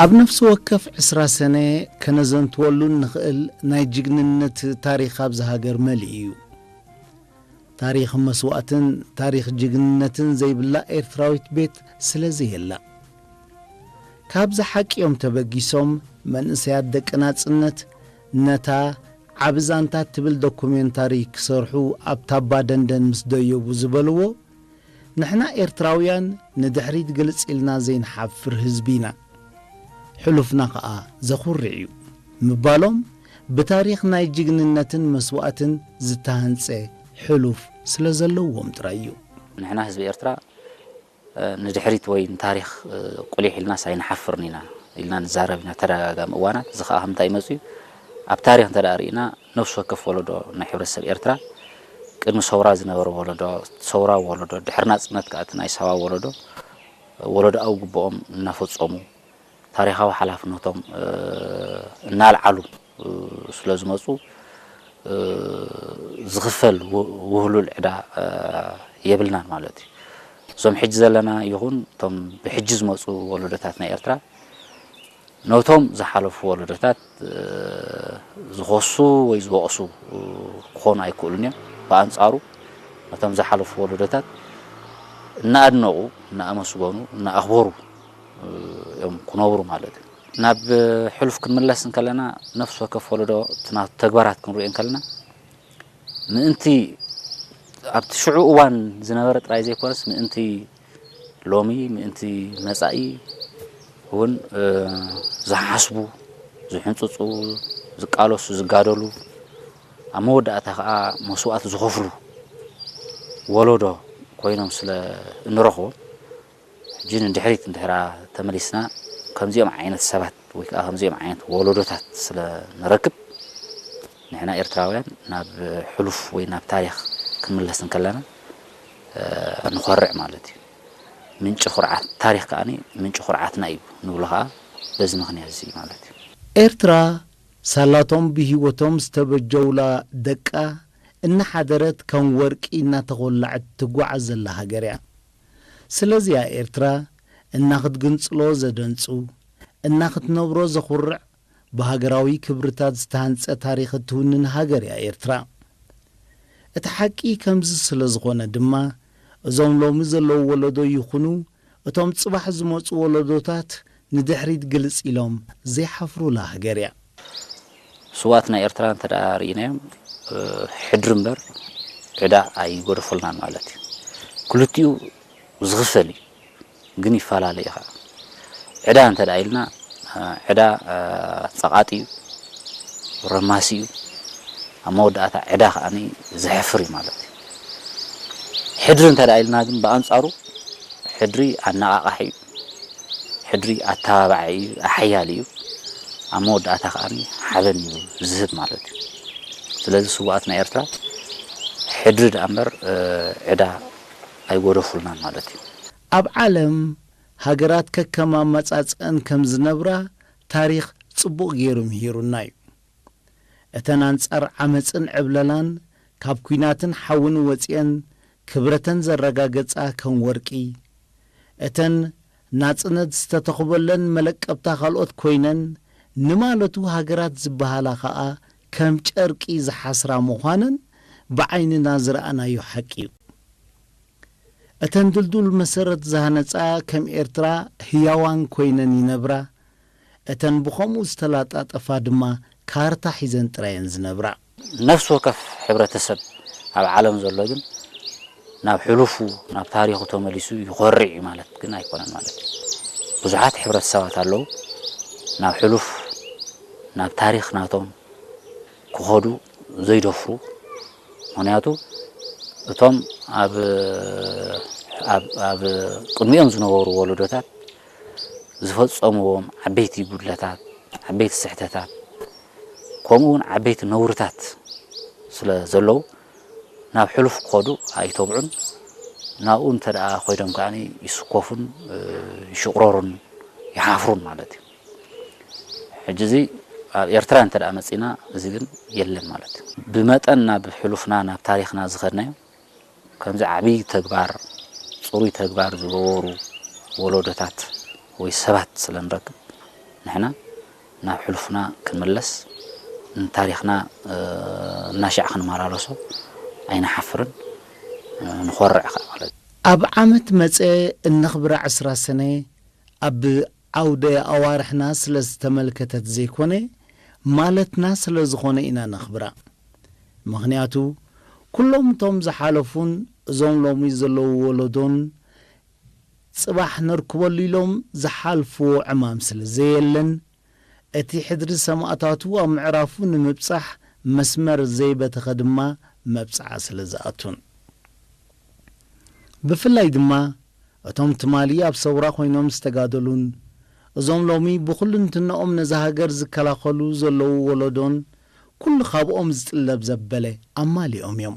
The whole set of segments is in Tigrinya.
ኣብ ነፍሲ ወከፍ ዕስራ ሰነ ከነዘንትወሉ እንኽእል ናይ ጅግንነት ታሪኽ ኣብዚ ሃገር መሊኡ እዩ። ታሪኽ መስዋእትን ታሪኽ ጅግንነትን ዘይብላ ኤርትራዊት ቤት ስለ ዘየላ፣ ካብዚ ሓቂ እዮም ተበጊሶም መንእሰያት ደቂ ናጽነት ነታ ዓቢ ዛንታ ትብል ዶኩሜንታሪ ክሰርሑ ኣብ ታባ ደንደን ምስ ደየቡ ዝበልዎ፣ ንሕና ኤርትራውያን ንድሕሪት ግልጽ ኢልና ዘይንሓፍር ህዝቢ ኢና፣ ሕሉፍና ኸኣ ዘኹርዕ እዩ ምባሎም፣ ብታሪኽ ናይ ጅግንነትን መስዋእትን ዝተሃንጸ ሕሉፍ ስለ ዘለዎም ጥራይ እዩ። ንሕና ህዝቢ ኤርትራ፣ እ፣ ንድሕሪት ወይ ንታሪኽ፣ እ፣ ቁሊሕ ኢልናስ ኣይንሓፍርን ኢና ኢልና ንዛረብ ኢና ተደጋጋሚ እዋናት። እዚ ኸኣ ከምንታይ መጽኡ? ኣብ ታሪኽ እንተ ደኣ ርኢና፣ ነፍሲ ወከፍ ወለዶ ናይ ሕብረተሰብ ኤርትራ፣ ቅድሚ ሰውራ ዝነበረ ወለዶ፣ ሰውራዊ ወለዶ፣ ድሕሪ ናጽነት ከኣ እቲ ናይ ሳዋ ወለዶ፣ ወለዶኣዊ ግብኦም እናፈጸሙ፣ ታሪኻዊ ሓላፍነቶም፣ እ፣ እናልዓሉ፣ እ፣ ስለ ዝመጹ፣ እ፣ ዝኽፈል ው-፣ ውህሉል ዕዳ፣ እ፣ የብልናን ማለት እዩ። እዞም ሕጂ ዘለና ይኹን እቶም ብሕጂ ዝመጹ ወለዶታት ናይ ኤርትራ፣ ነቶም ዝሓለፉ ወለዶታት፣ እ፣ ዝኸሱ ወይ ዝወቕሱ፣ እ፣ ክኾኑ ኣይክእሉን እዮም። ብኣንጻሩ፣ ነቶም ዝሓለፉ ወለዶታት እናኣድነቑ፣ እናኣመስገኑ፣ እናኣኽበሩ፣ እ፣ እዮም ክነብሩ ማለት እዩ። ናብ ሕሉፍ ክንምለስ እንከለና፣ ነፍሲ ወከፍ ወለዶ እቲ ናቱ ተግባራት ክንሪኦ እንከለና፣ ምእንቲ ኣብቲ ሽዑ እዋን ዝነበረ ጥራይ ዘይኮነስ፣ ምእንቲ ሎሚ፣ ምእንቲ መጻኢ እውን፣ እ፣ ዝሓስቡ፣ ዝሕንጽጹ፣ ዝቃለሱ፣ ዝጋደሉ፣ ኣብ መወዳእታ ከኣ መስዋእቲ ዝኸፍሉ ወለዶ ኮይኖም ስለ እንረኽቦም፣ ሕጂ ንድሕሪት እንድሕራ ተመሊስና፣ ከምዚኦም ዓይነት ሰባት ወይ ከኣ ከምዚኦም ዓይነት ወለዶታት ስለ ንረክብ፣ ንሕና ኤርትራውያን ናብ ሕሉፍ ወይ ናብ ታሪኽ ክንምለስ እንከለና፣ እ፣ ንኾርዕ ማለት እዩ። ምንጪ ኩርዓት፣ ታሪኽ ከኣኒ ምንጪ ኩርዓትና እዩ ንብሎ ከኣ በዚ ምኽንያት እዚ ማለት እዩ። ኤርትራ ሳላቶም ብህይወቶም ዝተበጀውላ ደቃ እናሓደረት ከም ወርቂ እናተኾላዐት ትጓዓዝ ዘላ ሃገር እያ። ስለዚያ ኤርትራ እናኽትግንጽሎ ዘደንጹ፣ እናኽትነብሮ ዘኹርዕ፣ ብሃገራዊ ክብርታት ዝተሃንጸ ታሪኽ እትውንን ሃገር እያ ኤርትራ። እቲ ሓቂ ከምዚ ስለ ዝኾነ ድማ፣ እዞም ሎሚ ዘለዉ ወለዶ ይኹኑ እቶም ጽባሕ ዝመጹ ወለዶታት ንድሕሪት ግልጽ ኢሎም ዘይሓፍሩላ ሃገር እያ። ስውኣት ናይ ኤርትራ እንተ ደኣ ርኢናዮም፣ እ፣ ሕድሪ እምበር ዕዳ ኣይጎደፈሉናን ማለት እዩ። ክልቲኡ ዝኽፈል እዩ፣ ግን ይፈላለ እዩ ኸዓ። ዕዳ እንተ ደኣ ኢልና፣ እ፣ ዕዳ፣ እ፣ ጸቓጢ እዩ፣ ረማሲ እዩ። ኣብ መወዳእታ ዕዳ ከኣኒ ዘሕፍር እዩ ማለት እዩ። ሕድሪ እንተ ደኣ ኢልና ግን ብኣንጻሩ ሕድሪ ኣነቓቓሒ እዩ። ሕድሪ ኣተባባዒ እዩ፣ ኣሓያሊ እዩ። ኣብ መወዳእታ ከኣኒ ሓበን እዩ ዝህብ ማለት እዩ። ስለዚ ስውኣት ናይ ኤርትራ ሕድሪ ደኣ እምበር፣ እ፣ ዕዳ ኣይጎደፉልናን ማለት እዩ። ኣብ ዓለም ሃገራት ከከም ኣመጻጽኣን ከም ዝነብራ ታሪኽ ጽቡቕ ገይሩ ምሂሩና እዩ። እተን ኣንጻር ዓመጽን ዕብለላን ካብ ኲናትን ሓውን ወጺኤን ክብረተን ዘረጋገጻ ከም ወርቂ፣ እተን ናጽነት ዝተተኽበለን መለቀብታ ካልኦት ኮይነን፣ ንማለቱ ሃገራት ዝበሃላ ኸኣ ከም ጨርቂ ዝሓስራ ምዃነን ብዓይንና ዝረኣናዮ ሓቂ እዩ። እተን ድልዱል መሰረት ዝሃነጻ ከም ኤርትራ ህያዋን ኮይነን ይነብራ። እተን ብኸምኡ ዝተላጣጠፋ ድማ ካርታ ሒዘን ጥራየን ዝነብራ። ነፍሲ ወከፍ ሕብረተሰብ ኣብ ዓለም ዘሎ ግን ናብ ሕሉፉ፣ ናብ ታሪኹ ተመሊሱ ይኾርዕ እዩ ማለት ግን ኣይኮነን ማለት እዩ። ብዙሓት ሕብረተሰባት ኣለዉ ናብ ሕሉፍ፣ ናብ ታሪኽ ናቶም ክኸዱ ዘይደፍሩ። ምኽንያቱ እቶም ኣብ፣ ኣብ፣ ኣብ ቅድሚኦም ዝነበሩ ወለዶታት ዝፈጸምዎም ዓበይቲ ጉድለታት፣ ዓበይቲ ስሕተታት፣ ከምኡ እውን ዓበይቲ ነውርታት ስለ ዘለዉ ናብ ሕሉፍ ክኸዱ ኣይተብዑን። ናብኡ እንተ ደኣ ኮይዶም ከኣ ይስኮፉን፣ እ፣ ይሽቕረሩን ይሓፍሩን ማለት እዩ። ሕጂ እዚ ኣብ ኤርትራ እንተ ደኣ መጺና እዚ ግን የለን ማለት እዩ። ብመጠን ናብ ሕሉፍና ናብ ታሪኽና ዝኸድናዮ ከምዚ ዓብዪ ተግባር፣ ጽሩይ ተግባር ዝገበሩ ወለዶታት ወይ ሰባት ስለ ንረክብ፣ ንሕና ናብ ሕሉፍና ክንምለስ፣ ንታሪኽና እናሻዕ ክንመላለሶ ኣይንሓፍርን፣ ንኾርዕ ከኣ ማለት እዩ። ኣብ ዓመት መጸ እነኽብራ ዕስራ ሰነ ኣብ ዓውደ ኣዋርሕና ስለ ዝተመልከተት ዘይኮነ፣ ማለትና ስለ ዝኾነ ኢና ነኽብራ። ምኽንያቱ ኩሎም እቶም ዝሓለፉን እዞም ሎሚ ዘለዉ ወለዶን ጽባሕ ነርክበሉ ኢሎም ዝሓልፍዎ ዕማም ስለ ዘየለን፣ እቲ ሕድሪ ሰማእታቱ ኣብ ምዕራፉ ንምብጻሕ መስመር ዘይበተኸ ድማ መብጽዓ ስለ ዝኣቱን። ብፍላይ ድማ እቶም ትማሊ ኣብ ሰውራ ኮይኖም ዝተጋደሉን እዞም ሎሚ ብኹልንትናኦም ነዛ ሃገር ዝከላኸሉ ዘለዉ ወለዶን ኩሉ ካብኦም ዝጥለብ ዘበለ ኣማሊኦም እዮም።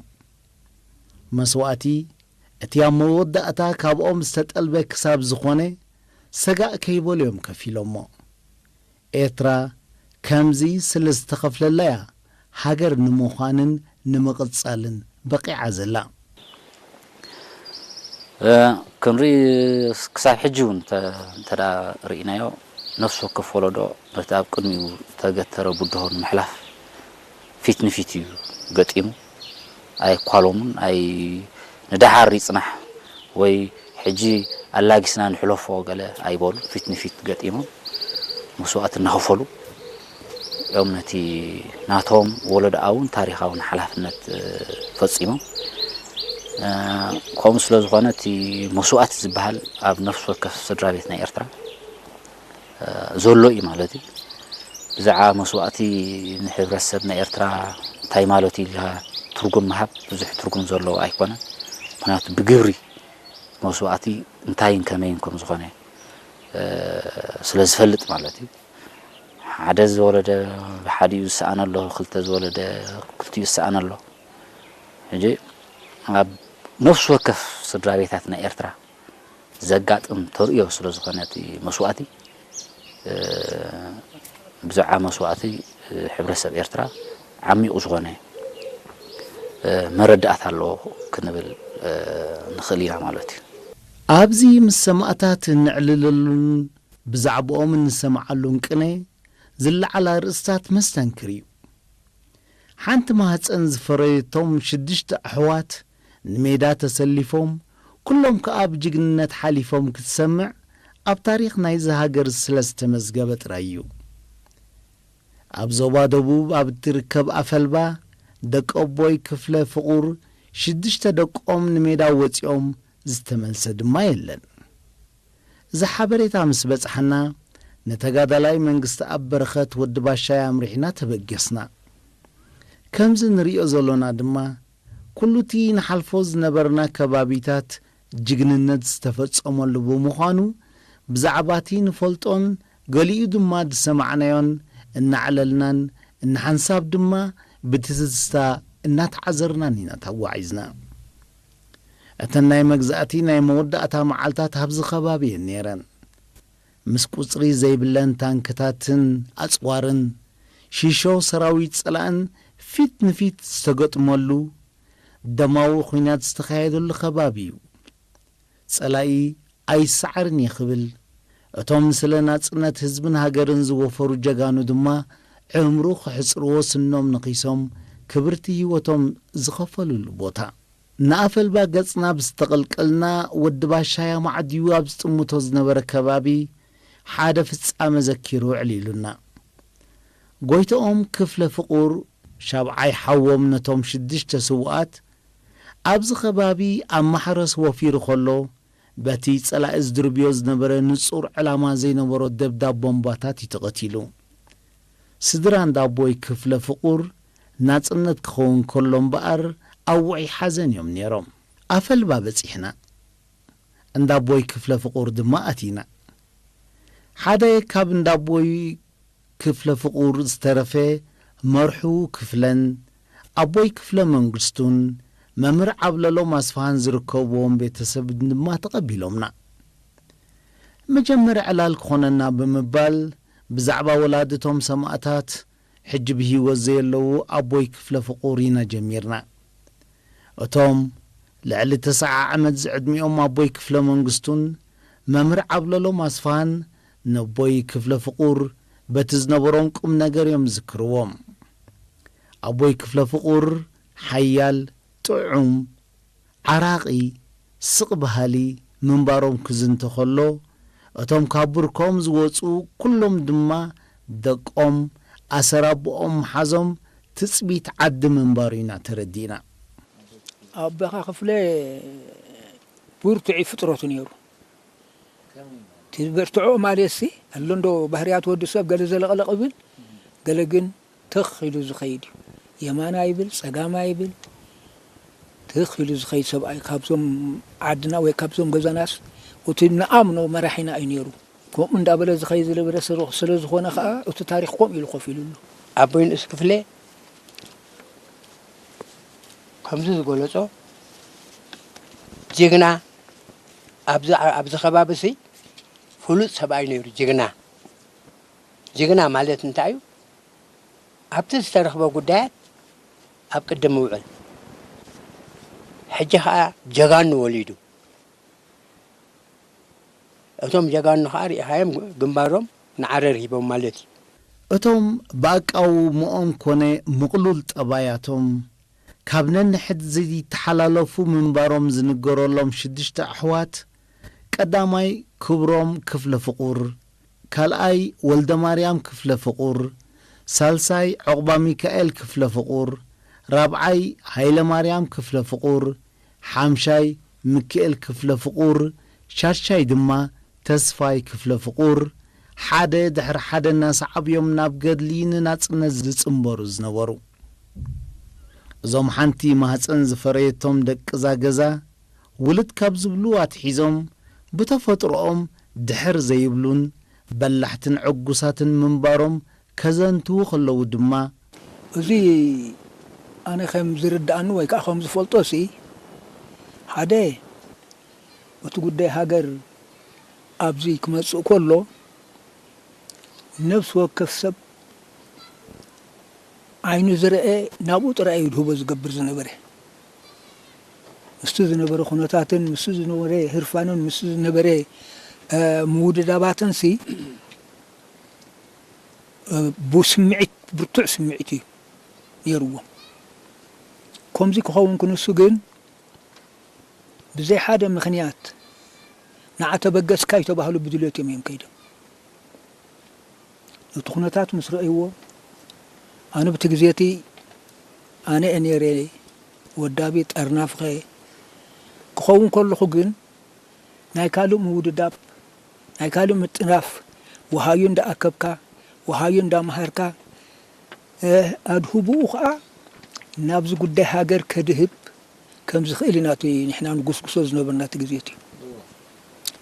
መስዋእቲ እቲ ኣብ መወዳእታ ካብኦም ዝተጠልበ ክሳብ ዝኾነ ሰጋእ ከይበሉ እዮም ከፊሎሞ። ኤርትራ ከምዚ ስለ ዝተኸፍለላ እያ ሃገር ንምዃንን ንምቕጻልን በቒዓ ዘላ። ክንርኢ ክሳብ ሕጂ እውን እንተ ደኣ ርኢናዮ፣ ነፍሲ ወከፍ ወለዶ ነቲ ኣብ ቅድሚኡ ተገተረ ብድሆ ንምሕላፍ ፊት ንፊት እዩ ገጢሙ። ኣይኳሎሙን፣ ኣይ ንደሓር ይጽናሕ ወይ ሕጂ ኣላጊስና ንሕለፎ ገለ ኣይበሉ። ፊት ንፊት ገጢሞም መስዋእቲ እናኸፈሉ እዮም ነቲ ናቶም ወለዶኣውን ታሪኻውን ሓላፍነት ፈጺሞም። ከምኡ ስለ ዝኾነ እቲ መስዋእቲ ዝበሃል ኣብ ነፍሲ ወከፍ ስድራ ቤት ናይ ኤርትራ ዘሎ እዩ ማለት እዩ። ብዛዕባ መስዋእቲ ንሕብረተሰብ ናይ ኤርትራ እንታይ ማለት እዩ ኢልካ ትርጉም ምሃብ ብዙሕ ትርጉም ዘለዎ ኣይኮነን። ምኽንያቱ ብግብሪ መስዋእቲ እንታይን ከመይን ከም ዝኾነ ስለ ዝፈልጥ ማለት እዩ። ሓደ ዝወለደ ብሓዲኡ ዝሰኣን ኣሎ፣ ክልተ ዝወለደ ክልቲኡ ዝሰኣን ኣሎ። ሕጂ ኣብ ነፍሲ ወከፍ ስድራ ቤታት ናይ ኤርትራ ዘጋጥም ተርእዮ ስለ ዝኾነ እቲ መስዋእቲ፣ ብዛዕባ መስዋእቲ ሕብረተሰብ ኤርትራ ዓሚቑ ዝኾነ መረዳእታ ኣለዎ ክንብል ንኽእል ኢና ማለት እዩ። ኣብዚ ምስ ሰማእታት እነዕልለሉን ብዛዕባኦም እንሰምዓሉን ቅነ ዝለዓል ኣርእስታት መስተንክር እዩ። ሓንቲ ማህጸን ዝፈረየቶም ሽዱሽተ ኣሕዋት ንሜዳ ተሰሊፎም፣ ኩሎም ከኣ ብጅግንነት ሓሊፎም ክትሰምዕ ኣብ ታሪኽ ናይዚ ሃገር ስለ ዝተመዝገበ ጥራይ እዩ። ኣብ ዞባ ደቡብ ኣብ እትርከብ ኣፈልባ፣ ደቂ ኣቦይ ክፍለ ፍቑር ሽዱሽተ ደቆም ንሜዳ ወጺኦም ዝተመልሰ ድማ የለን። እዚ ሓበሬታ ምስ በጽሓና፣ ንተጋዳላይ መንግስተኣብ በረኸት ወዲ ባሻይ ኣምሪሕና ተበገስና። ከምዚ ንርእዮ ዘሎና ድማ፣ ኩሉ እቲ ንሓልፎ ዝነበርና ከባቢታት ጅግንነት ዝተፈጸመሉ ብምዃኑ፣ ብዛዕባ እቲ ንፈልጦን ገሊኡ ድማ ዝሰማዕናዮን እናዕለልናን እናሓንሳብ ድማ ብትዝታ እናተዓዘርናን ኢና ተጓዒዝና። እተን ናይ መግዛእቲ ናይ መወዳእታ መዓልታት ኣብዚ ከባቢ እየን ነይረን። ምስ ቁጽሪ ዘይብለን ታንክታትን ኣጽዋርን፣ ሺሾ ሰራዊት ጸላእን ፊት ንፊት ዝተገጥመሉ፣ ደማዊ ኲናት ዝተኻየደሉ ከባቢ እዩ። ጸላኢ ኣይሰዓርን እየ ክብል፣ እቶም ስለ ናጽነት ህዝብን ሃገርን ዝወፈሩ ጀጋኑ ድማ ዕምሩ ክሕጽርዎ ስኖም ነኺሶም ክብርቲ ህይወቶም ዝኸፈሉሉ ቦታ። ንኣፈልባ ገጽና ብዝተቐልቀልና፣ ወዲ ባሻይ ኣማዕድዩ ኣብ ዝጥምቶ ዝነበረ ከባቢ ሓደ ፍጻመ ዘኪሩ ኣዕሊሉና። ጎይትኦም ክፍለ ፍቑር፣ ሻብዓይ ሓዎም ነቶም ሽዱሽተ ስዉኣት፣ ኣብዚ ከባቢ ኣብ ማሕረስ ወፊሩ ከሎ፣ በቲ ጸላኢ ዝድርብዮ ዝነበረ ንጹር ዕላማ ዘይነበሮ ደብዳብ ቦምባታት እዩ ተቐቲሉ። ስድራ እንዳ ኣቦይ ክፍለ ፍቑር ናጽነት ክኸውን ከሎ እምበኣር ኣብ ውዑይ ሓዘን እዮም ነይሮም። ኣፈልባ በጺሕና። እንዳ ኣቦይ ክፍለ ፍቑር ድማ ኣቲና። ሓደ ካብ እንዳ ኣቦይ ክፍለ ፍቑር ዝተረፈ መርሑ ክፍለን ኣቦይ ክፍለ መንግስቱን መምህር ዓብለሎም ኣስፍሃን ዝርከብዎም ቤተሰብን ድማ ተቐቢሎምና። መጀመርያ ዕላል ክኾነና ብምባል ብዛዕባ ወላድቶም ሰማእታት ሕጂ ብህይወት ዘየለዉ ኣቦይ ክፍለ ፍቑር ኢና ጀሚርና። እቶም ልዕሊ ተስዓ ዓመት ዝዕድሚኦም ኣቦይ ክፍለ መንግስቱን መምህር ዓብለሎም ኣስፍሃን ነቦይ ክፍለ ፍቑር በቲ ዝነበሮም ቁም ነገር እዮም ዝዝክርዎም። ኣቦይ ክፍለ ፍቑር ሓያል፣ ጥዑም፣ ዓራቒ፣ ስቕ በሃሊ ምንባሮም ክዝንቶ ከሎ፣ እቶም ካብ ብርኮም ዝወጹ ኩሎም ድማ ደቆም ኣሰር ኣቦኦም ምሓዞም ትጽቢት ዓዲ ምንባሩ ኢና ተረዲእና። ኣቦኻ ክፍለ ብርቱዕ ፍጥረቱ ነይሩ። እቲ ዝበርትዖ ማለትሲ፣ ኣሎ እንዶ ባህርያት ወዲ ሰብ ገለ ዘለቕለቕ ይብል፣ ገለ ግን ትኽ ኢሉ ዝኸይድ እዩ። የማና ይብል፣ ጸጋማ ይብል፣ ትኽ ኢሉ ዝኸይድ ሰብኣይ ካብዞም ዓድና ወይ ካብዞም ገዛናስ እቲ ንኣምኖ መራሒና እዩ ነይሩ። ከምኡ እንዳበለ ዝኸይድ ዝነበረ ስለ፣ ስለ ዝኾነ ኸኣ እቲ ታሪኽ ከምኡ ኢሉ ኮፍ ኢሉ ኣሎ። ኣቦይ ንእስ ክፍለ ከምዚ ዝገለጾ ጅግና ኣብዚ፣ ኣብዚ ከባቢ ሲ ፍሉጥ ሰብኣይ ነይሩ። ጅግና፣ ጅግና ማለት እንታይ እዩ? ኣብቲ ዝተረኽበ ጉዳያት ኣብ ቅድም ምውዕል። ሕጂ ኸኣ ጀጋኑ ወሊዱ። እቶም ጀጋኑ ኸኣ ርኢኻዮም ግንባሮም ንዓረር ሂቦም ማለት እዩ። እቶም ብኣቃውምኦም ኮነ ምቕሉል ጠባያቶም ካብ ነንሕድ ዘይተሓላለፉ ምንባሮም ዝንገረሎም ሽዱሽተ ኣሕዋት፣ ቀዳማይ ክብሮም ክፍለ ፍቑር፣ ካልኣይ ወልደማርያም ክፍለ ፍቑር፣ ሳልሳይ ዑቕባሚካኤል ክፍለ ፍቑር፣ ራብዓይ ሃይለማርያም ክፍለ ፍቑር፣ ሓምሻይ ሚኪኤል ክፍለ ፍቑር፣ ሻድሻይ ድማ ተስፋይ ክፍለ ፍቑር፣ ሓደ ድሕሪ ሓደ እናሰዓቡ እዮም ናብ ገድሊ ንናጽነት ዝጽንበሩ ዝነበሩ። እዞም ሓንቲ ማህጸን ዝፈረየቶም ደቂ እዛ ገዛ፣ ውልድ ካብ ዝብሉ ኣትሒዞም፣ ብተፈጥሮኦም ድሕር ዘይብሉን በላሕትን ዕጉሳትን ምንባሮም ከዘንትዉ ከለዉ ድማ፣ እዚ ኣነ ከም ዝርድኣኒ ወይ ከዓ ከም ዝፈልጦ ሲ፣ ሓደ እቲ ጉዳይ ሃገር ኣብዚ ክመጽእ ከሎ፣ ነፍሲ ወከፍ ሰብ ዓይኑ ዝረአ ናብኡ ጥራይ እዩ ድህቦ ዝገብር ዝነበረ። ምስቲ ዝነበረ ኩነታትን ምስቲ ዝነበረ ህርፋንን ምስቲ ዝነበረ፣ እ፣ ምውድዳባትን ሲ፣ እ፣ ብስምዒት፣ ብርቱዕ ስምዒት እዩ ነይርዎም። ከምዚ ክኸውን ክንሱ ግን ብዘይ ሓደ ምኽንያት ንዓ ተበገስካ ይተባህሉ ብድልዮት እዮም እዮም ከይዶም። ነቲ ኩነታት ምስ ረእይዎ፣ ኣነ ብቲ ግዜ እቲ ኣነ እየ ነይረ ወዳቢ ጠርናፍኸ ክኸውን ከለኹ ግን ናይ ካልእ ምውድዳብ፣ ናይ ካልእ ምጥናፍ፣ ወሃዩ እንዳኣከብካ፣ ወሃዩ እንዳመሃርካ፣ እ፣ ኣድህብኡ ኸኣ ናብዚ ጉዳይ ሃገር ከድህብ ከም ዝኽእል ኢና እቲ ንሕና ንጉስጉሶ ዝነበርና እቲ ግዜ እቲ።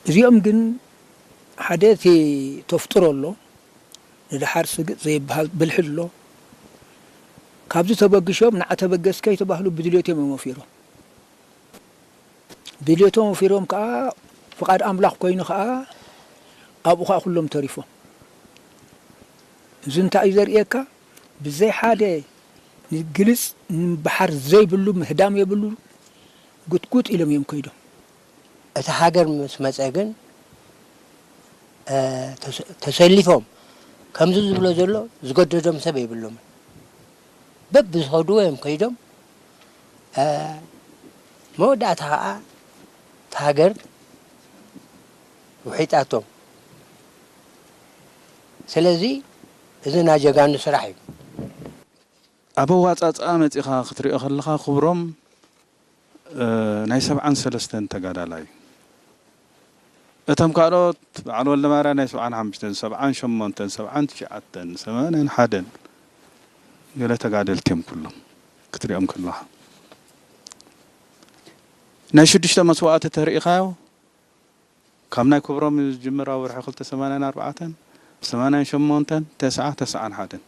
እዚኦም ግን ሓደ እቲ ተፍጥሮ ኣሎ፣ ንደሓር ስግጥ ዘይበሃል ብልሒ ኣሎ። ካብዚ ተበግሾም ንዓ ተበገስከ ይተባህሉ ብድልዮቶም እዮም ወፊሮም። ድልየቶም ወፊሮም ከኣ ፍቓድ ኣምላኽ ኮይኑ ከኣ ኣብኡ ከኣ ኩሎም ተሪፎም። እዚ እንታይ እዩ ዘርእየካ? ብዘይ ሓደ ግልጽ ምብሓር ዘይብሉ፣ ምህዳም የብሉ፣ ጉጥጉጥ ኢሎም እዮም ከይዶም። እቲ ሃገር ምስ መጸ ግን፣ እ፣ ተሰ-፣ ተሰሊፎም ከምዚ ዝብሎ ዘሎ ዝገደዶም ሰብ የብሎምን። በብዝኸድዎ እዮም ከይዶም፣ እ፣ መወዳእታ ኸዓ እታ ሃገር ውሒጣቶም። ስለዚ እዚ ናይ ጀጋኑ ስራሕ እዩ። ኣብ ኣዋጻጽኣ መጺኻ ክትሪኦ ከለኻ ክብሮም፣ እ፣ ናይ ሰብዓን ሰለስተን ተጋዳላይ። እቶም ካልኦት በዓል ወልደማርያም ናይ ሰብዓን ሓሙሽተን፣ ሰብዓን ሸሞንተን፣ ሰብዓን ትሽዓተን፣ ሰማንያን ሓደን ገለ ተጋደልቲ እዮም ኩሎም ክትሪኦም ከለኻ። ናይ ሽዱሽተ መስዋእቲ ተሪኢኻዮ፣ ካብ ናይ ክብሮም እዩ ዝጅምር፣ ኣብ ወርሒ ክልተ ሰማንያን ኣርባዕተን፣ ሰማንያን ሸሞንተን፣ ተስዓ፣ ተስዓን ሓደን።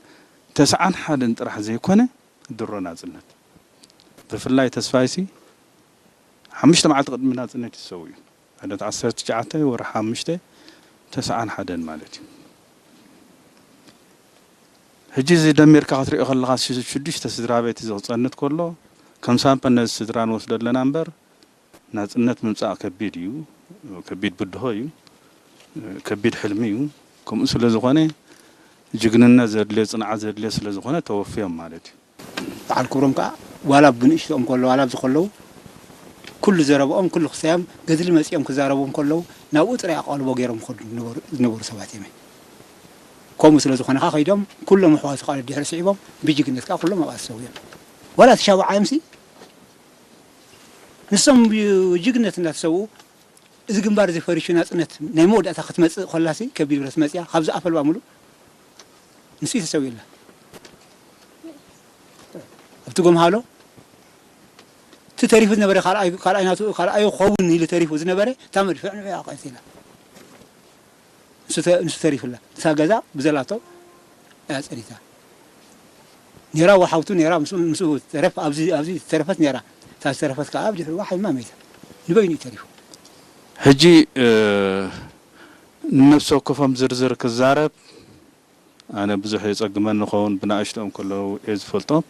ተስዓን ሓደን ጥራሕ ዘይኮነ፣ ድሮ ናጽነት። ብፍላይ ተስፋይሲ ሓሙሽተ መዓልቲ ቅድሚ ናጽነት ይሰው እዩ። ዕለት ዓሰርተ ትሽዓተ ወርሒ ሓሙሽተ፣ ተስዓን ሓደን ማለት እዩ። ሕጂ እዚ ደሚርካ ክትሪኦ ከለኻ፣ ሽ-፣ ሽዱሽተ ስድራ ቤት እዚ ክጸንት ከሎ፣ ከም ሳምፕል ነዚ ስድራ ንወስዶ ኣለና እምበር፣ ናጽነት ምምጻእ ከቢድ እዩ፣ ከቢድ ብድሆ እዩ፣ ከቢድ ሕልሚ እዩ። ከምኡ ስለ ዝኾነ ጅግንነት ዘድልዮ፣ ጽንዓት ዘድልዮ ስለ ዝኾነ ተወፍዮም ማለት እዩ። በዓል ክብሮም ከዓ ዋላ ብንእሽቶኦም ከለዉ፣ ዋላ ኣብዚ ከለዉ፣ ኩሉ ዘረብኦም፣ ኩሉ ክሳዮም፣ ገድሊ መጺኦም ክዛረቡ ከለዉ፣ ናብኡ ጥራይ ኣቓልቦ ገይሮም ይኸዱ ዝነበሩ፣ ዝነበሩ ሰባት እዮም። ከምኡ ስለ ዝኾነ ከዓ ከይዶም፣ ኩሎም ኣሕዋቱ ከዓ ድሕሪ ስዒቦም፣ ብጅግነት ከዓ ኩሎም ኣብኣ ተሰዊኦም። ዋላ እቲ ሻብዓዮምሲ፣ ንሶም ብጅግነት እንዳተሰውኡ፣ እዚ ግንባር እዚ ፈሪሹ ናጽነት ናይ መወዳእታ ክትመጽእ ከላሲ፣ ከቢድ ብረት መጽያ፣ ካብዚ ኣፈልባ ሙሉእ ንሱ እዩ ተሰዊኡላ። ኣብቲ ጎምሃሎ፣ እቲ ተሪፉ ዝነበረ፣ ካልኣይ፣ ካልኣይ ናቱ፣ ካልኣዩ ክኸውን ኢሉ ተሪፉ ዝነበረ፣ እታ መድፍዕ ንዑ እያ ቀቲላ። ንሱ ተ-፣ ንሱ ተሪፉላ። እታ ገዛ ብዘላቶ እያ ጸኒታ። ኔራ ወሓውቱ ኔራ፣ ምስኡ፣ ምስኡ ተረፍ፣ ኣብዚ፣ ኣብዚ ተረፈት ኔራ። እታ ዝተረፈት ከኣ ኣብ ድሕሪዋ ሓሚማ መይታ። ንበይኑ እዩ ተሪፉ። ሕጂ፣ እ፣ ንነፍሲ ወከፎም ዝርዝር ክዛረብ ኣነ ብዙሕ የጸግመኒ ይኸውን፣ ብናእሽቶኦም ከለዉ እየ ዝፈልጦም።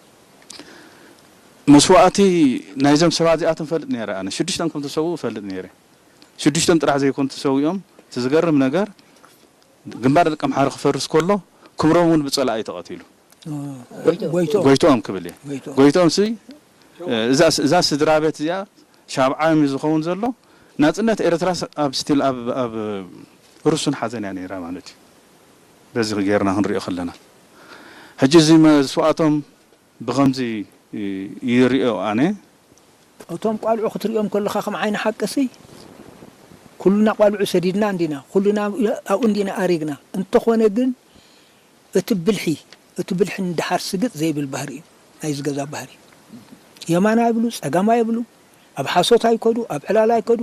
መስዋእቲ ናይዞም ሰባት እዚኣቶም ፈልጥ ነይረ ኣነ። ሽዱሽቶም ከም ተሰውኡ እፈልጥ ነይረ። ሽዱሽቶም ጥራሕ ዘይኮኑ ተሰዊኦም። እቲ ዝገርም ነገር፣ ግንባር ደቂ ኣምሓሩ ክፈርስ ከሎ፣ ክብሮም እውን ብጸላኢ ተቐቲሉ። ጎይቶ-፣ ጎይቶ-፣ ጎይቶኦም ክብል እየ። ጎይቶ-፣ ጎይቶኦም ሲ፣ እዛ፣ እዛ ስድራ ቤት እዚኣ ሻብዓዮም እዩ ዝኸውን ዘሎ። ናጽነት ኤርትራስ ኣብ ስቲል ኣብ፣ ኣብ ርሱን ሓዘን እያ ነይራ ማለት እዩ። በዚ ጌርና ክንሪኦ ከለና፣ ሕጂ እዚ መስዋእቶም ብኸምዚ ይሪኦ ኣነ። እቶም ቋልዑ ክትሪኦም ከለኻ ከም ዓይኒ ሓቂ ሲ፣ ኩልና ቋልዑ ሰዲድና እንዲና፣ ኩልና ኣብኡ እንዲና ኣሪግና። እንተኾነ ግን እቲ ብልሒ፣ እቲ ብልሒ ንደሓር ስግጥ ዘይብል ባህሪ እዩ ናይዚ ገዛ ባህሪ። የማን ኣይብሉ፣ ጸጋም ኣይብሉ፣ ኣብ ሓሶት ኣይከዱ፣ ኣብ ዕላል ኣይከዱ።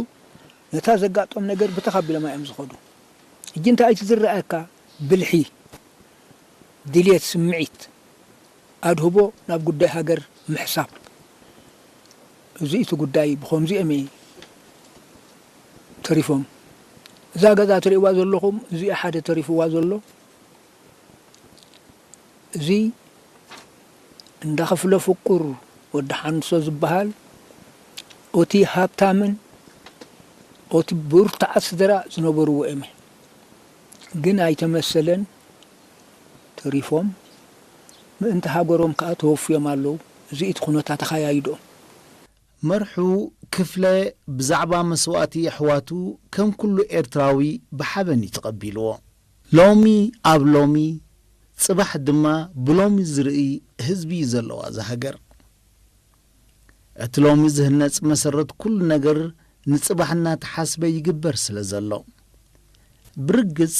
ነታ ዘጋጦም ነገር ብተኻቢሎም እዮም ዝኸዱ። ሕጂ እንታይ እቲ ዝረኣየካ? ብልሒ፣ ድልየት፣ ስምዒት፣ ኣድህቦ ናብ ጉዳይ ሃገር ምሕሳብ። እዚ እቲ ጉዳይ ብኸምዚኦም እዩ ተሪፎም። እዛ ገዛ ትርእይዋ ዘለኹም፣ እዚ ሓደ ተሪፍዋ ዘሎ። እዚ እንዳ ክፍለ ፍቁር ወዲ ሓንሶ ዝበሃል፣ ኦቲ ሃብታምን ኦቲ ብርቱዓት ስድራ ዝነበርዎ እመ፣ ግን ኣይተመሰለን፣ ተሪፎም፣ ምእንቲ ሃገሮም ከኣ ተወፍዮም ኣለዉ። እዚ እቲ ኩነታት ኣኻያይድኦም። መርሑ ክፍለ ብዛዕባ መስዋእቲ ኣሕዋቱ ከም ኩሉ ኤርትራዊ ብሓበን እዩ ተቐቢልዎ። ሎሚ ኣብ ሎሚ፣ ጽባሕ ድማ ብሎሚ ዝርኢ ህዝቢ እዩ ዘለዋ እዛ ሃገር። እቲ ሎሚ ዝህነጽ መሰረት ኩሉ ነገር ንጽባሕ እናተሓስበ ይግበር ስለ ዘሎ። ብርግጽ፣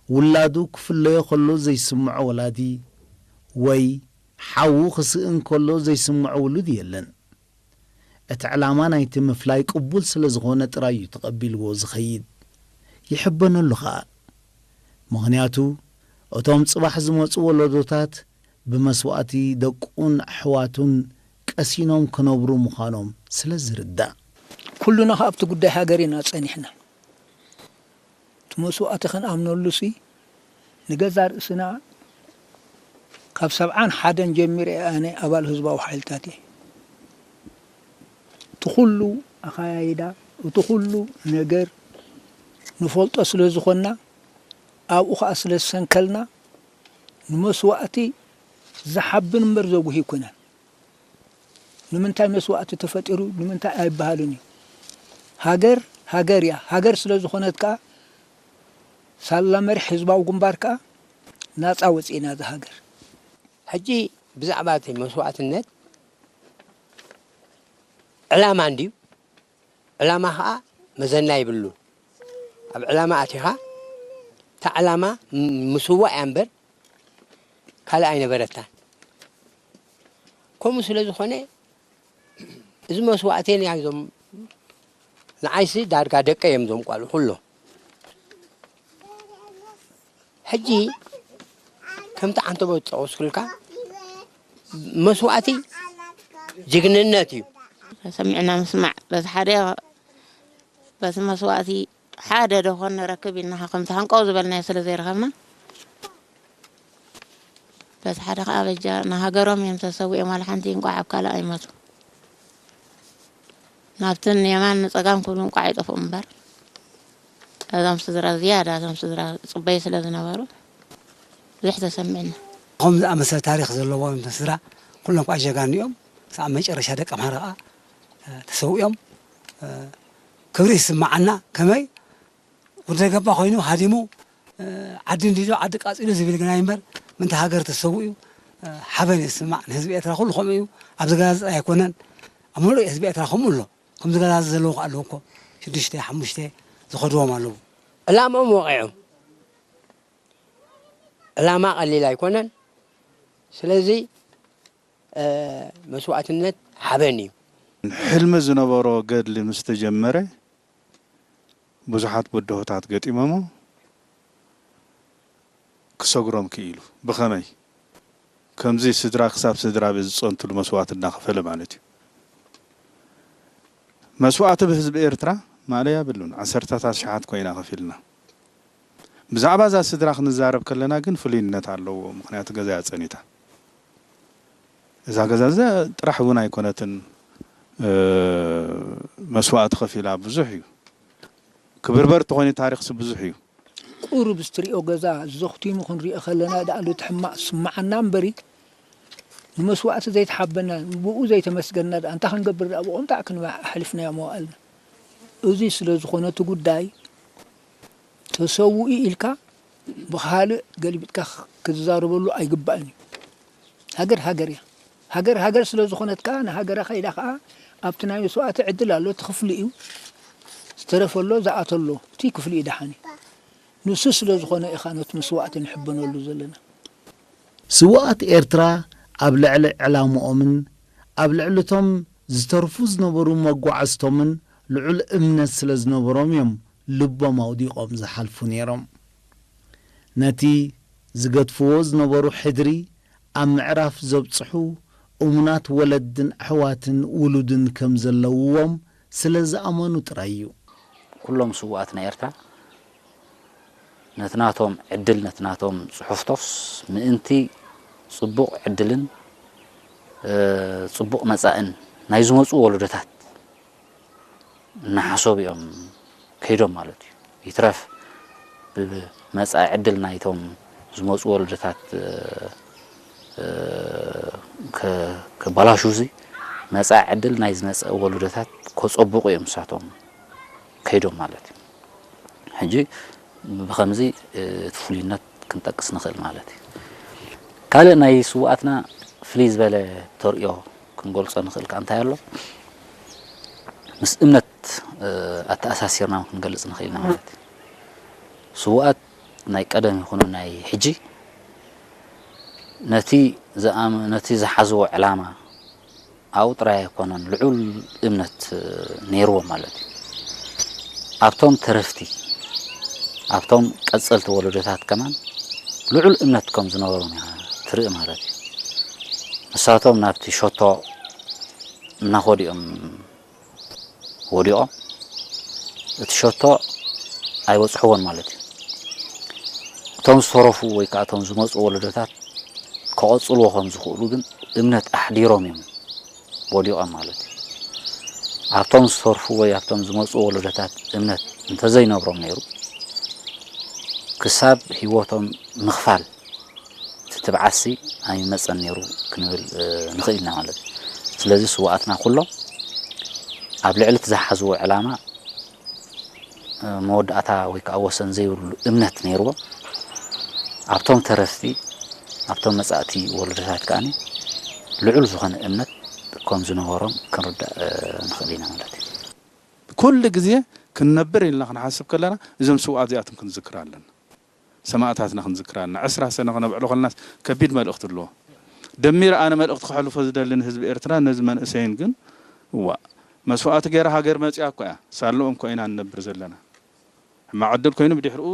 ውላዱ ክፍለዮ ከሎ ዘይስምዖ ወላዲ፣ ወይ ሓዉ ክስእን ከሎ ዘይስምዖ ውሉድ የለን። እቲ ዕላማ ናይቲ ምፍላይ ቅቡል ስለ ዝኾነ ጥራይ እዩ ተቐቢልዎ ዝኸይድ። ይሕበነሉ ኸኣ። ምኽንያቱ፣ እቶም ጽባሕ ዝመጹ ወለዶታት ብመስዋእቲ ደቁን ኣሕዋቱን ቀሲኖም ክነብሩ ምዃኖም ስለ ዝርዳእ። ኩሉና ከኣ ኣብቲ ጉዳይ ሃገር ኢና ጸኒሕና። እቲ መስዋእቲ ክንኣምነሉሲ፣ ንገዛእ ርእስና ካብ ሰብዓን ሓደን ጀሚረ ኣነ ኣባል ህዝባዊ ሓይልታት እየ። እቲ ኩሉ ኣኻያይዳ፣ እቲ ኩሉ ነገር ንፈልጦ ስለ ዝኾንና፣ ኣብኡ ኸኣ ስለ ዝሰንከልና፣ ንመስዋእቲ ዝሓብን እምበር ዘጉሂ ኣይኮነን። ንምንታይ መስዋእቲ ተፈጢሩ ንምንታይ ኣይበሃልን እዩ። ሃገር፣ ሃገር እያ። ሃገር ስለ ዝኾነት ከኣ፣ ሳላ መሪሕ ህዝባዊ ግንባር ከኣ፣ ናጻ ወጺእና እዛ ሃገር። ሕጂ ብዛዕባ እቲ መስዋእትነት፣ ዕላማ እንድዩ። ዕላማ ኸኣ መዘና የብሉን። ኣብ ዕላማ ኣቲኻ፣ እታ ዕላማ ም-፣ ምስዋእ እያ እምበር፣ ካልእ ኣይነበረታን። ከምኡ ስለ ዝኾነ፣ እዚ መስዋእቲ ናይ እዞም፣ ንዓይሲ ዳርጋ ደቀ እዮም እዞም ቋልዑ ኩሎም። ሕጂ ከምቲ ዓንተቦ ዝጠቐስኩልካ መስዋእቲ ጅግንነት እዩ። ሰሚዕና ምስማዕ፣ በቲ ሓደ፣ በቲ መስዋእቲ ሓደ ዶ ኾን ንረክብ ኢልና ከምቲ ሃንቀው ዝበልናዮ ስለ ዘይረኸብና፣ በቲ ሓደ ኸዓ በጃ ንሃገሮም እዮም ተሰዊኦም፣ ዋላ ሓንቲ እንቋዕ ኣብ ካልእ ኣይመቱ። ናብትን የማን ንጸጋም ክብሉ እንቋዕ ኣይጠፍኡ እምበር፣ እዞም ስድራ ዝያዳ እዞም ስድራ ጽበዩ ስለ ዝነበሩ ብዙሕ ተሰሚዕና። ከምዚ ዝኣመሰለ ታሪኽ ዘለዎም ስድራ ኩሎም ከዓ ጀጋኑ እዮም። ክሳብ መጨረሻ ደቂ ኣምሓራ ከዓ ተሰዊኦም። ክብሪ ይስማዓና። ከመይ ወደ ገባ ኮይኑ ሃዲሙ ዓዲ እንዲዶ ዓዲ ቃፂሉ ዝብል ግና እምበር ምንታ ሃገር ተሰዊኡ ሓበን ይስማዕ። ንህዝቢ ኤርትራ ኩሉ ከምኡ እዩ። ኣብዚ ገዛ ጥራይ ኣይኮነን፣ ኣብ ሙሉእ ህዝቢ ኤርትራ ከምኡ ኣሎ። ከምዚ ገዛ ዘለዉ ከዓ ኣለዉ እኮ ሽዱሽተ ሓሙሽተ ዝኸድዎም ኣለዉ። ዕላምኦም ወቒዖም። ዕላማ ቀሊል ኣይኮነን። ስለዚ መስዋእትነት ሓበን እዩ። ሕልሚ ዝነበሮ ገድሊ ምስ ተጀመረ ብዙሓት ብድሆታት ገጢሞሞ ክሰግሮም ክኢሉ። ብኸመይ? ከምዚ ስድራ ክሳብ ስድራ ቤት ዝጸንትሉ መስዋእቲ እናኸፈለ ማለት እዩ። መስዋእቲ ብህዝቢ ኤርትራ ማለያ የብሉን። ዓሰርታት ኣሽሓት ኮይና ከፊልና። ብዛዕባ እዛ ስድራ ክንዛረብ ከለና ግን ፍሉይነት ኣለዎ። ምኽንያቱ ገዛ እያ ጸኒታ። እዛ ገዛ እዛ ጥራሕ እውን ኣይኮነትን፣ እ፣ መስዋእቲ ከፊላ ብዙሕ እዩ። ክብርበር ተኾይኑ ታሪኽሲ ብዙሕ እዩ። ቁሩብ ዝትሪኦ ገዛ ዘኽቲሙ ክንሪኦ ከለና ደኣ እቲ ሕማቕ ዝስምዓና እምበሪ፣ ንመስዋእቲ ዘይተሓበና፣ ብኡ ዘይተመስገንና ደኣ እንታይ ክንገብር ደኣ ብኡ እንታይ ክንባ-፣ ኣሕሊፍናዮ መዋእልና። እዚ ስለ ዝኾነ እቲ ጉዳይ ተሰውኡ ኢልካ ብኻልእ ገልቢጥካ ክትዛረበሉ ኣይግባእን እዩ። ሃገር ሃገር እያ። ሃገር ሃገር ስለ ዝኾነት ከኣ ንሃገራ ከይዳ ከኣ ኣብቲ ናይ መስዋእቲ ዕድል ኣሎ፣ እቲ ክፍሊ እዩ። ዝተረፈ ኣሎ፣ ዝኣተሎ፣ እቲ ክፍሊ እዩ ደሓን እዩ። ንሱ ስለ ዝኾነ ኢኻ ነቲ መስዋእቲ ንሕበነሉ ዘለና። ስውኣት ኤርትራ ኣብ ልዕሊ ዕላምኦምን ኣብ ልዕሊ እቶም ዝተርፉ ዝነበሩ መጓዕዝቶምን ልዑል እምነት ስለ ዝነበሮም እዮም ልቦም ኣውዲቖም ዝሓልፉ ነይሮም። ነቲ ዝገድፍዎ ዝነበሩ ሕድሪ ኣብ ምዕራፍ ዘብጽሑ እሙናት ወለድን ኣሕዋትን ውሉድን ከም ዘለውዎም ስለ ዝኣመኑ ጥራይ እዩ። ኩሎም ስውኣት ናይ ኤርትራ ነቲ ናቶም ዕድል፣ ነቲ ናቶም ጽሑፍቶስ ምእንቲ ጽቡቕ ዕድልን፣ እ፣ ጽቡቕ መጻእን ናይ ዝመጹ ወለዶታት እናሓሰቡ እዮም ከይዶም ማለት እዩ። ይትረፍ ብመጻኢ ዕድል ናይቶም ዝመጹ ወለዶታት፣ እ፣ እ፣ ከ-፣ ከባላሹ እዚ መጻኢ ዕድል ናይ ዝመጸ ወለዶታት ከጸብቑ እዮም ንሳቶም ከይዶም ማለት እዩ። ሕጂ ብኸምዚ፣ እ፣ እቲ ፍሉይነት ክንጠቅስ ንኽእል ማለት እዩ። ካልእ ናይ ስውኣትና ፍልይ ዝበለ ተርእዮ ክንገልጾ ንኽእል ከኣ እንታይ ኣሎ? ምስ እምነት፣ እ፣ ኣተኣሳሲርና እውን ክንገልጽ ንኽእል ኢና ማለት እዩ። ስውኣት ናይ ቀደም ይኹኑ ናይ ሕጂ ነቲ ዝኣም-፣ ነቲ ዝሓዝዎ ዕላማ ኣብኡ ጥራይ ኣይኮነን፣ ልዑል እምነት ነይርዎም ማለት እዩ። ኣብቶም ተረፍቲ፣ ኣብቶም ቀጸልቲ ወለዶታት ከማን ልዑል እምነት ከም ዝነበሮም ኢኻ ትርኢ ማለት እዩ። ንሳቶም ናብቲ ሸቶ እናኸዱ እዮም ወዲቖም፣ እቲ ሸቶ ኣይበጽሕዎን ማለት እዩ። እቶም ዝተረፉ ወይ ከኣ እቶም ዝመጹ ወለዶታት ክቐጽልዎ ከም ዝኽእሉ ግን እምነት ኣሕዲሮም እዮም ወዲቖም ማለት እዩ። ኣብቶም ዝተርፉ ወይ ኣብቶም ዝመጹ ወለዶታት እምነት እንተዘይነብሮም ነይሩ፣ ክሳብ ህይወቶም ምኽፋል እቲ ትብዓትሲ ኣይመጸን ነይሩ ክንብል፣ እ፣ ንኽእል ኢና ማለት እዩ። ስለዚ ስውኣትና ኩሎም ኣብ ልዕሊ እቲ ዝሓዝዎ ዕላማ፣ እ፣ መወዳእታ ወይ ከኣ ወሰን ዘይብሉ እምነት ነይርዎም። ኣብቶም ተረፍቲ፣ ኣብቶም መጻእቲ ወለዶታት ከኣኒ ልዑል ዝኾነ እምነት ከም ዝነበሮም ክንርዳእ፣ እ፣ ንኽእል ኢና ማለት እዩ። ኩሉ ግዜ ክንነብር ኢልና ክንሓስብ ከለና እዞም ስውኣት እዚኣቶም ክንዝክር ኣለና። ሰማእታትና ክንዝክር ኣለና። ዕስራ ሰነ ክነብዕሎ ከለናስ ከቢድ መልእኽቲ ኣለዎ። ደሚረ ኣነ መልእኽቲ ከሕልፎ ዝደሊ ንህዝቢ ኤርትራ፣ ነዚ መንእሰይን ግን፣ እዋእ፣ መስዋእቲ ገይራ ሃገር መጺኣ እኮ እያ። ሳልኦም እኮ ኢና ንነብር ዘለና። ሕማቕ ዕድል ኮይኑ ብድሕሪኡ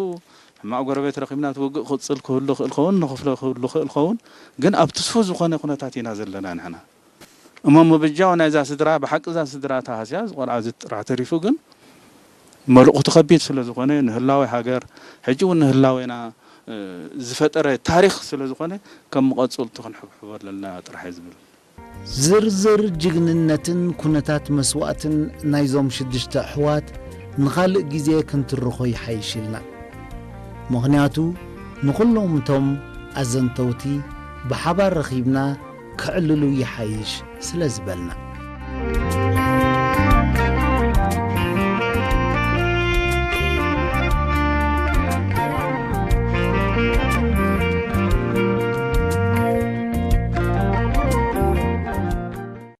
ሕማቕ ጎረቤት ረኺብና፣ እቲ ውግእ ክቕጽል ክህሉ ክእል ኸውን፣ ንኽፍለ ክህሉ ክእል ኸውን፣ ግን ኣብ ትስፉ ዝኾነ ኩነታት ኢና ዘለና ንሕና። እሞ ምብጃው ናይዛ ስድራ፣ ብሓቂ እዛ ስድራ ተሃስያ፣ እዚ ቆልዓ እዚ ጥራሕ ተሪፉ፣ ግን መልእኽቱ ከቢድ ስለ ዝኾነ፣ ንህላዌ ሃገር፣ ሕጂ እውን ንህላዌና፣ እ፣ ዝፈጠረ ታሪኽ ስለ ዝኾነ፣ ከም መቐጸልቱ ክንሕብሕቦ ኣለና ጥራሕ እየ ዝብል። ዝርዝር ጅግንነትን ኩነታት መስዋእትን ናይዞም ሽዱሽተ ኣሕዋት ንኻልእ ግዜ ክንትርኾ ይሓይሽ ኢልና። ምኽንያቱ ንኹሎም እቶም ኣዘንተውቲ ብሓባር ረኺብና ክዕልሉ ይሓይሽ ስለ ዝበልና።